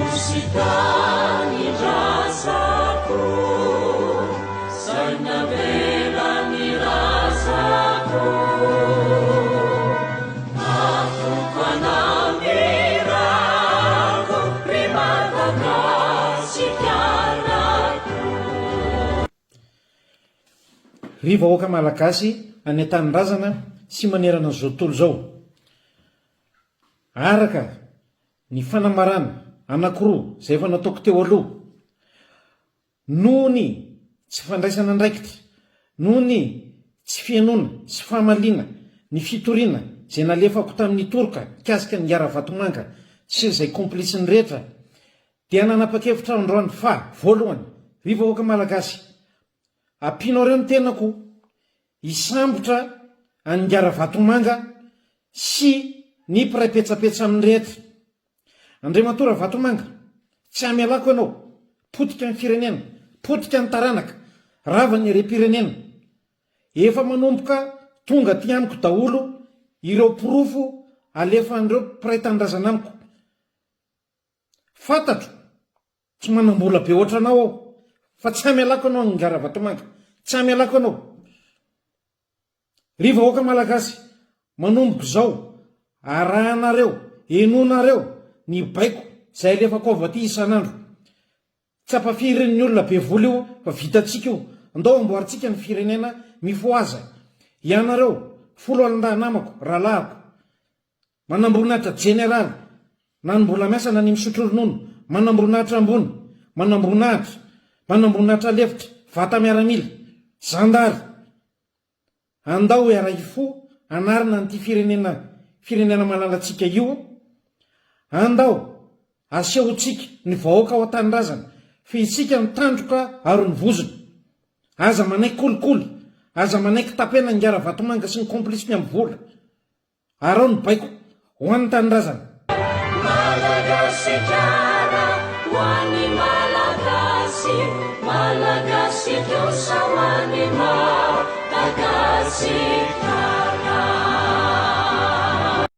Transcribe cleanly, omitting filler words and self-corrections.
Nosy tanindrazako, zay navelan'ny razako. Afoko anamirako, ry Madagasikarako. Ry vahoaka Malagasy any an-tanindrazana sy manerana an'izao tontolo izao, araka ny fanambarana anankiroa izay efa nataoko teo aloha, noho ny tsy fandraisana andraikitra, noho ny tsy fihenoana sy famaliana ny fitoriana izay nalefako tamin'ny toroka mikasika an'i Ravatomanga sy izay komplisiny rehetra, dia nanapa-kevitra aho androany fa, voalohany, ry vahoaka Malagasy, ampianareo ny tenako hisambotra an'i Ravatomanga sy ny mpiray petsapetsa aminy rehetra. Andriamatoa Ravatomanga, tsy hamelako ianao, potika ny firenena, potika ny taranaka, rava ny harem-pirenena. Efa manomboka tonga aty amiko daholo ireo porofo alefan'ireo mpiray tanindrazana amiko. Fantatro, tsy manam-bola be ohatranao aho, fa tsy hamelako ianao Ingahy Ravatomanga, tsy hamelako ianao. Ry vahoaka Malagasy, manomboka izao, arahanareo, henoinareo ny baiko izay alefako avy aty isan'andro. Tsy ampafirin'ny olona be vola io fa vitantsika io. Andao amboarintsika ny firenena mifohaza. Ianareo, foloalindahy namako, rahalahiko, manamboninahitra jeneraly, na ny mbola miasa na ny misotro ronono, manamboninahitra ambony, manamboninahitra, manamboninahitra lefitra, vata miaramila, zandary, Andao hiara-hifoha hanarina an'ity firenena firenena malalantsika io, andao asehontsika ny vahoaka ao an-tanindrazana fa isika ny tandroka ary ny vozona. Aza manaiky kolikoly, aza manaiky tapena ingahy Ravatomanga sy ny complice-ny amin'ny vola. Araho ny baiko ho an'ny tanindrazana. Madagasikara ho an'ny Malagasy, Malagasy kosa ho an'i Madagasikara.